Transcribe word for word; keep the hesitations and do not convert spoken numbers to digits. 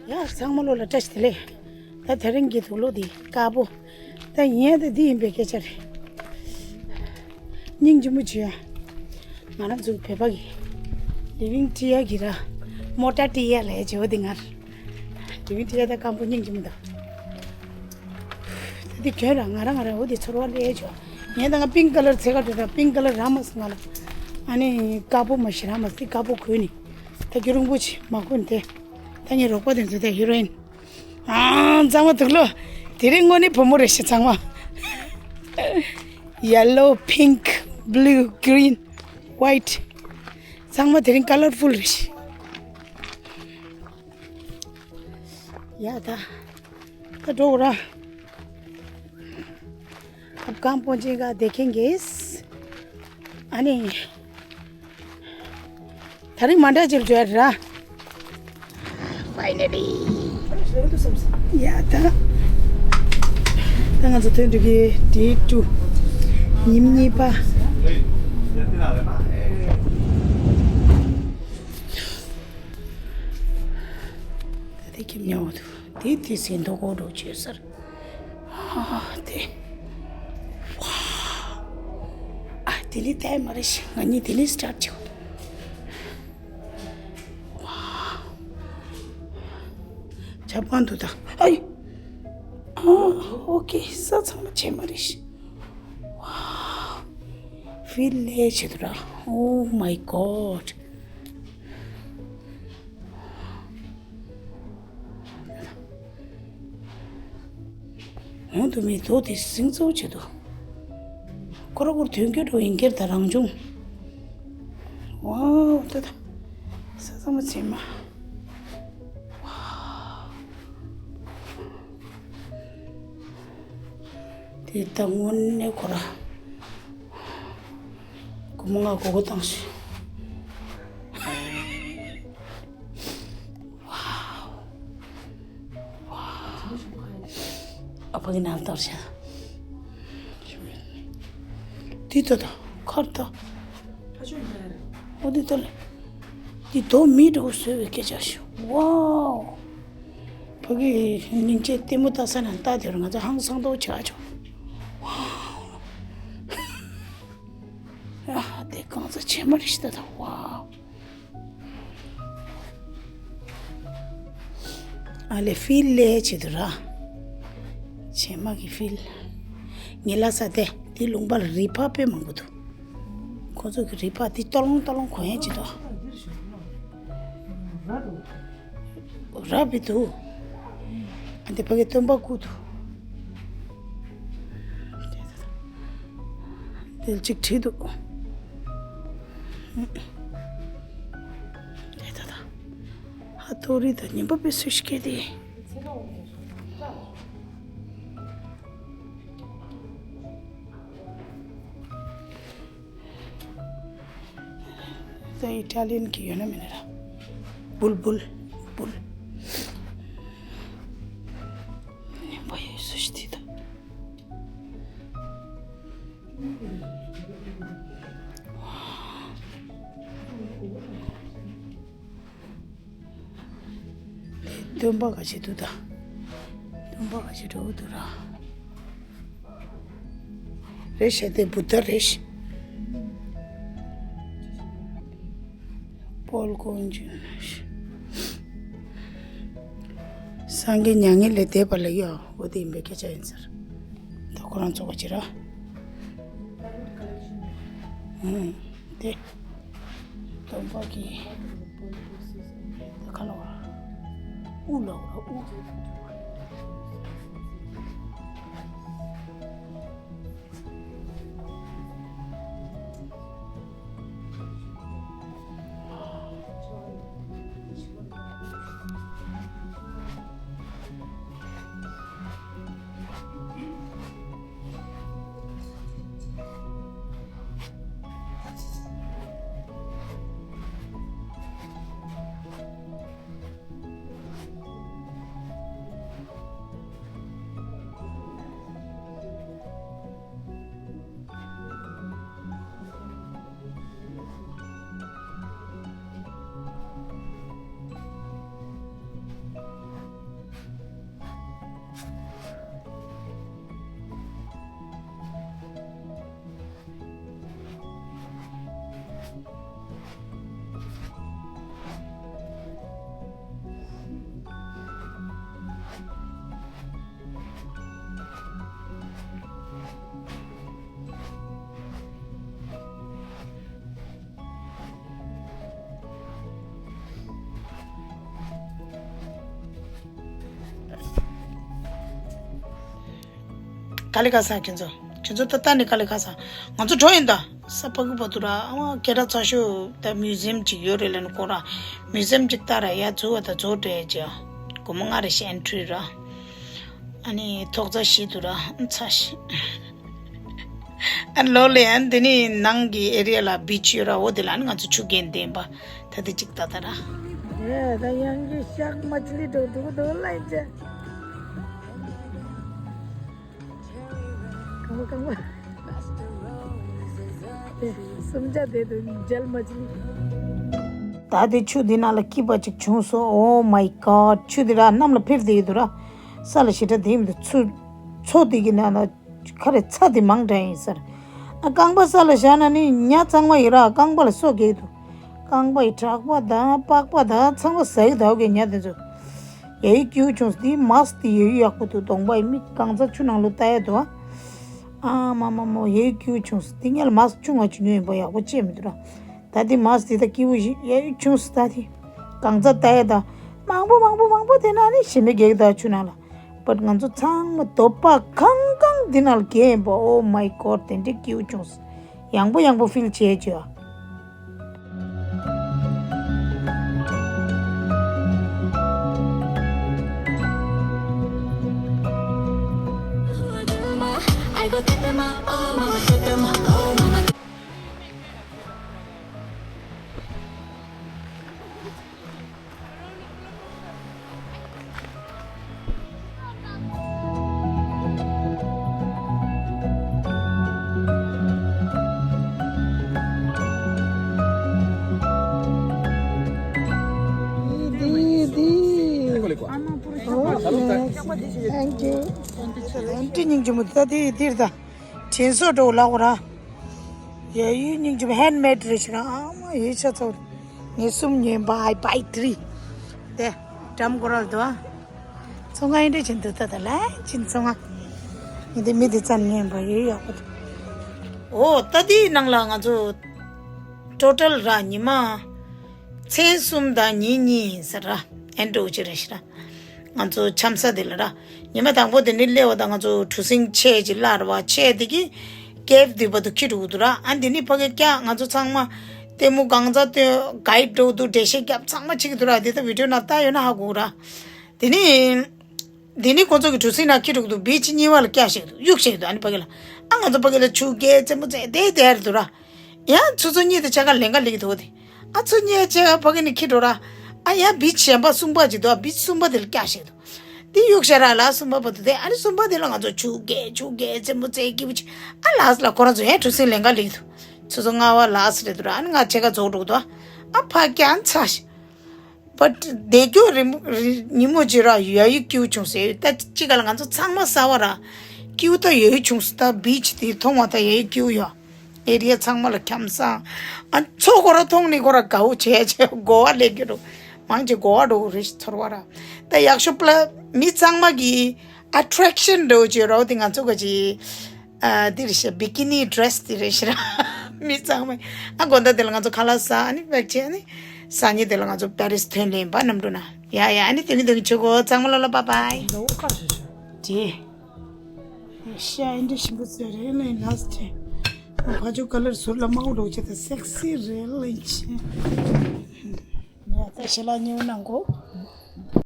ཡ་ཚང་མ་ལོ་ལ་བཀྲ་ཤིས་བདེ་ལེགས། ད་དེ་རིང་གི་དུག་ལོག་འདི་དཀར་པོ། ད་ཡིན་ཡ་ད་འདི་ཡིན་པའི་སྐད་ཆ་རེད། སྙིང་རྗེ་མོ་བྱོས་ཡ། ང་རང་ཚོ་བོད་པ་གི་ལི་ཝིང་ཊི་ཡ་གི་ར། མོ་ཊ་ཊི་ཡ་ལས་བྱེད་པ་འདི་ང་ར། ལི་ཝིང་ཊི་ཡ་ད་སྐམ་པོ་སྙིང་རྗེ་མོ་ད། ད་འདི་གྱོན་ར་ང་རང་ང་རང་འོ་འདི་ཚོར་བ་ལས་བྱོས། ངས་ད་ང་པིང་ཀ་ལར་ཚེ་ག་འགྲོ་ད་པིང་ཀ་ལར་ར་མ་སོང་ང་ལ། ཨ་ནི་དཀར་པོ་མ་ཞེ་ར་མ་སོང་འདི་དཀར་པོ་གོན་ནི། ད་རྒྱུན་རིང་པོ་ཅིག་མ་གོན་ཏེ། ད་ངའི་རོགས་པ་དེ་ཚོ་དེ་ཧི་རོ་ཨིན། ཨང་གཙང་མ་འདུག་ལོ། དེ་རིང་དངོས་གནས་བུ་མོ་རེད་ཤི་ཚང་མ། Yellow, pink, blue, green, white. ཚང་མ་དེ་རིང་ཀ་ལར་ཕུལ་རེད་ཤི། ཡ་ད། ད་འགྲོ་ར། अब कहाँ पहुँचेगा देखेंगे। ཨ་ནི། ད་རིང་མ་འདྲ་ཅིག་འགྲོ་ཡ་ར། Finally. ཡ་ད། ད་ང་ཚོ་ཐོན་འགྲོ་གི་day two. ཉིན་གཉིས་པ། ད་དེ་ཁྱིམ་ཉོ་བ་འདུག་དེ་དེ་ཟིན་ཐོ་གོ་འགྲོ་བྱོས་ཟེར། ཨ་དེ། ཝ། ཨ་དེ་ལི་ཏའི་མ་རེད་ཤི། ང་གཉིས་དེ་ལི་སི་ཊར་ཊི་བྱེད་དགོས་འདུག་ཝ། ཇ་པན་དུ་ད། ཨའི། ཨ་ཨོ་ཀེ་ས་ཚང་མ་བྱེད་མ་རེད་ཤི། ཝ། ཕིལ་ལས་བྱེད་དུ་ར། Oh my God. འོང་དུ་མི་དོ་དེ་སིང་ཚོ་བྱེད་དོ། ཁོ་ར་ཁོར་དོན་གྱོད་འགྲོ་ཡིན་ཁྱེར་ད་རང་བྱུང་། ཝའོ་ད་ད། ས་ཚང་མ་ཚིམ་མ། དེ་ད་དངོས་གནས་ཁོ་ར། སྒོར་མོ་ལྔ་སྒོར་སྒོར་བཏང་ཞིག་ཨ་ཕ་གི་ནང་ལྟར་བྱ། འདི་ལྟ་དང་ཁར་ལྟ། ཨོ་འདི་ལྟ་ལ། འདི་དོ་མི་འགྲོ་བཟོས་པའི་སྐད་ཆ་ཞིག་ཝའོ། ཕ་གི་སྙིང་རྗེ་ལྟད་མོ་ལྟ་ས་ན་ལྟ་དེར་ང་ཚོ་ཧང་སང་མདོག་ཆགས་ཆོག་ཝའོ། ཨ་དེ་གང་ཚ་བྱེ་མ་རེད་ཤི་ད་ད་ཝའོ། ཨ་ལེ་ཕིལ་ལས་བྱེད་དུ་ར། བྱེ་མ་གི་ཕིལ། ངེ་ལ་ས་དེ་དེ་ལུང་པ་ལ་རི་ཕག་དཔེ་མང་པོ་འདུག་ཁོ་ཚོ་གི་རི་ཕག་དེ་ཏོ་ལོང་ཏོ་ལོང་གོན་ཡ་བྱེད་དོ། ར་བི་དུ། ཨ་འདི་ཕ་གི་སྟོན་པ་སྐུ་དུ། དེ་གཅིག་བྲིས་འདུག་དེ་ད་ད། ཧ་ཏོ་རི་ད་ཉིན་པ་པའི་སུ་ཞིག་སྐད་དེ། ད་ཨི་ཊ་ལི་ཡན་གྱི་ཡོད་ན་མེད་ན་ར། བུལ་བུལ་བུལ། ཉིན་པ་ཡོད་སུ་ཞིག་དེ་ད། སྟོན་པ་ག་ཅི་འདུག་ད། སྟོན་པ་ག་ཅི་འགྲོ་གི་འདུག་ར། རེད་ཤག་དེ་བུདྡྷ་རེད་ཤག་པོལ་ཀོང་ཇུན། སངས་རྒྱས་མྱ་ངན་ལས་འདས་པ་ལ་ཡོད་འོ་དེ་ཡིན་པའི་སྐད་ཆ་ཡིན་ཟེར། ད་ཁོ་རང་ཚོ་ག་ཅི་ར། ཨང་། དེ། སྟོན་པ་གི། ད་ག་ལ་བ། དབུ་ལ་བ་དབུ། ག་ལེ་ག་ས་ཁྱེད་ཚོ། ཁྱེད་ཚོ་ད་ལྟ་ནས་ག་ལེ་ག་ས། ང་ཚོ་འགྲོ་ཡིན་ད། ས་ཕ་གི་བ་དུ་ར་ཨ་མ་སྐད་གྲགས་ཚ་ཤོས་ད་མིའུ་ཛི་ཡམ་ཅིག་ཡོད་རེད་ལ་ནི་ཁོ་ར། མིའུ་ཛི་ཡམ་ཅིག་ལྟ་ར་ཡ་འཛུལ་བ་ད་འཛུལ་འགྲོ་ཡ་ཅི་ཡ། སྒོར་མོ་ལྔ་རེ་ཞིག་ཨེན་ཊི་རི་ར། ཨ་ནི་ཐོག་རྩ་བཞི་དུ་ར་ཚ་ཤི། ཨ་ལོ་ལེ་ཨན་དེ་ནི་ནང་གི་ཨེ་རི་ཡ་ལ་བིཆ་ཡོད་ར་འོ་དེ་ལ་ནི་ང་ཚོ་ཆུ་རྐྱལ་འདེམས་པ་ད་དེ་ཅིག་ལྟ་ད་ར། ཡ་ད་ཡང་གི་ཤག་མ་ཆི་ལི་འགྲོ་འགྲོ་འགྲོ་ལ་ཡིན་ཅེ། གང་བ་གང་བ། དེ་སུམ་ཆ་དེ་དུ་མཇལ་མ་བྱུང་། ད་དེ་ཆུ་འདི་ནང་ལ་སྐྱིད་པ་ཅིག་བྱུང་སོང་། Oh my God. ཆུ་འདི་ར་གནམ་ལ་འཕེབས་དེ་ཡོད་དུ་ར། ས་ལ་ཞེ་དྲག་དེ་མི་འདུག་ཚུ། མཚོ་འདི་གི་ནང་ལ་ཁ་རེ་ཚ་དེ་མང་དྲགས་ཡིན་ཟེར། ཨ་རྐང་པ་ས་ལ་བཞག་ན་ནི་ཉ་གཙང་མ་ཡིན་ར་རྐང་པ་ལ་སོ་རྒྱག་གི་འདུག་རྐང་པ་ཡི་བྲག་པ་དང་པགས་པ་དང་ཚང་མ་ཟ་ཡི་འདུག་གི་ཉ་དེ་ཚོ། ཡ་ཡི་སྐྱིད་པོ་བྱུང་སོང་། དེའི་མཱསི་དེ་ཡ་ཡི་ཡག་པོ་འདུག་གདོང་པ་ཡི་མི་གང་ཚ་ཆུ་ནང་ལོ་ལྟ་ཡ་འདུག་ཨ་མ་མ་མོ་ཡ་ཡི་སྐྱིད་པོ་བྱུང་སོང་། དེ་ངས་ལ་མཱསི་ཆུང་བ་ཅིག་ཉོས་ཡིན་པ་ཡག་པོ་བྱས་མི་འདུག་ར། ད་དེ་མཱསི་དེ་ད་སྐྱིད་པོ་ཞིག་ཡ་ཡི་བྱུང་སོང་། ད་དེ་གང་ཚ་ལྟ་ཡ་ད་མང་པོ་མང་པོ་མང་པོ་དེ་ན་ནི་ཞི་མི་རྒྱག་ད་ཆུ་ནང་ལ། བཊ་ང་ཚོ་ཚང་མ་དོ་པ་གང་གང་དེ་ནང་ལ་གས་ཡིན་པ། Oh my God. དེ་འདྲའི་སྐྱིད་པོ་བྱུང་སོང་། ཡང་པོ་ཡང་པོ་ཕིལ་བྱས་བྱས་ཨ། འདི་འདི། Thank you. ཨན་ཊི་སྙིང་རྗེ་མོ་ད་དེ་འདིར་ད། དྲན་གསོ་འགྲོ་ལ་འོ་ར། ཡ་ཡུལ་སྙིང་རྗེ་མོ་ཧན་མེད་རེད་ཤི་ར་ཨ་མ་ཡུལ་ཆ་ཚོ། ངས་གསུམ་ཉོས་པ་I buy three. དེ་འགྲམ་སྐོར་ར་འདུག་ཨ། ཚོང་ཁང་ཡིན་འདྲ་ཅན་འདུག་ད་ད་ལན་ཅིན་ཚོང་ཁང་། ངས་དེ་མི་དེ་ཙམ་ཉོས་པ་ཡུལ་ཡག་པོ་འདུག་འོ་ད་དེའི་ནང་ལ་ང་ཚོ་ཊོ་ཊལ་ར་ཉི་མ། མཚན་གསུམ་དང་ཉིན་གཉིས་ཡིན་ས་ར། ཨན་ཊི་ཨོ་ཅི་རེད་ཤི་ར། ང་ཚོ་འཆམ་ས་དེ་ལ་ར། ཉི་མ་དང་པོ་དེ་ནི་སླེབས་པ་དང་ང་ཚོ་གྲུ་གཟིངས་ཆས་ཅིག་གླར་བ་ཆས་དེ་གི་ཀེབ་དེ་བར་དུ་ཁྱེར་འགྲོ་གི་འདུག་ར། ཨ་འདི་ནི་ཕ་གི་ཀྱག་ང་ཚོ་ཚང་མ་ལྟད་མོ་གང་ཚ་སྟོན་གའིཌ་འགྲོ་གི་འདུག་འགྲེལ་བཤད་རྒྱབ་ཚང་མ་བྱེད་ཀྱི་འདུག་ར། དེ་ད་བི་ཌིའོ་ནང་ལྟ་ཡོད་ན་ཧ་གོ་གི་ར། དེ་ནི། འདི་ནི་ཁོ་ཚོ་གི་གྲུ་གཟིངས་ནང་ཁྱེར་འགྲོ་གི་འདུག་བིཆ་གཉིས་པ་ལ་བཀྱག་བཞག་གི་འདུག་གཡུག་བཞག་གི་འདུག་ཨ་ནི་ཕ་གི་ལ། ཨ་ང་ཚོ་ཕ་གི་ལ་ཆུ་རྐྱལ་རྩེད་མོ་རྩེ་དེ་དེ་རེད་འདུག་ར། ཡང་ཆུ་ཚོད་གཉིས་དེ་ཆ་ག་ལེན་ག་ལེགས་འདུག་དེ། ཨ་ཆུ་གཉིས་ཆ་ག་ཕ་གི་ནས་ཁྱེར་འགྲོ་ར། ཨ་ཡང་བིཆ་གཞན་པ་གསུམ་པ་ཅིག་འདུག་ཨ་བིཆ་གསུམ་པ་དེ་ལ་བཀྱག་བཞག་གི་འདུག་དེ་གཡུག་བཞག་ར་ལ་གསུམ་པ་བར་དུ་དེ་ཨ་ནི་གསུམ་པ་དེ་ལ་ང་ཚོ་ཆུ་རྐྱལ་ཆུ་རྐྱལ་རྩེད་མོ་རྩེ་སྐྱིད་པོ་ཅིག་ཨ་ལགས་ལ་ཁོ་རང་ཚོ་ཡང་གྲུ་གཟིངས་ལེན་ག་ལེགས་འདུག་ཆུ་ཚོད་ལྔ་པ་ལགས་རེད་འདུག་ར། ཨ་ནི་ང་ཆ་ག་རྫོགས་འགྲོ་གི་འདུག་ཨ་ཕ་གི་ཨ་ནི་ཚ་ཞིག་བཊ་བསྡད་རྒྱུ་རི་མོ་རི་ཉིན་མོ་ཅིག་ར་ཡ་ཡི་སྐྱིད་པོ་བྱུང་ཟེར། ད་ཅི་ག་ལ་ང་ཚོ་ཚང་མ་གསར་པ་ར་སྐྱིད་པོ་ད་ཡ་ཡི་བྱུང་སོང་། ད་བིཆ་དེ་མཐོང་བ་ད་ཡ་ཡི་སྐྱིད་པོ་ཡོད། ཨེ་རི་ཡ་ཚང་མ་ལ་འཁྱམ་ས། ཨ་མཚོ་ཁོ་ར་མཐོང་ནི་ཁོ་ར་དགའ་བོ་བྱས་བྱས་གོ་བ་ལེན་རྒྱུ་རུ་མང་ཆེ་གོ་བ་འགྲོ་གི་རེད་ཚོར་བ་ར། ད་ཡག་ཤོས་པ་ལ་མི་ཚང་མ་གི་ཨ་ཊེག་ཤན་འགྲོ་ཅིག་ར་བ་དེ་ང་ཚོ་ག་ཅིག་ཨ་འདི་རེད་ཤག་བི་ཀི་ནི་ཌི་རེ་སི་དེ་རེད་ཤག་ར། མི་ཚང་མས་ཨ་དགོང་དག་དེ་ལ་ང་ཚོ་ཁ་ལག་ཟ། ཨ་ནི་པེག་བྱས། ཨ་ནི་སང་ཉིན་དེ་ལ་ང་ཚོ་པེ་རི་སི་ཐོན་ལེ་ཡིན་པ་གནམ་གྲུ་ནང་། ཡ་ཡ། ཨ་ནི་དེ་མི་དེ་གི་ཆུ་གོ་ཚང་མ་ལ་ལ་པ་པའི། ལོ་ཁ་ཤ་ཤ། ཇེ། ཤ་ཨིན་དྲི་ཞིམ་པོ་ཟེར་རེད་ལེ་ལ་སི་ཊི། ཕ་ཇོ་ཀ་ལར་ཟུར་ལ་མའོ་འགྲོ་བྱེད་ད་སེག་སི་རེད་ལེ་ཆེ། ཡ་ད་ཤ་ལ་ཉེ་བོ་ནང་གོ།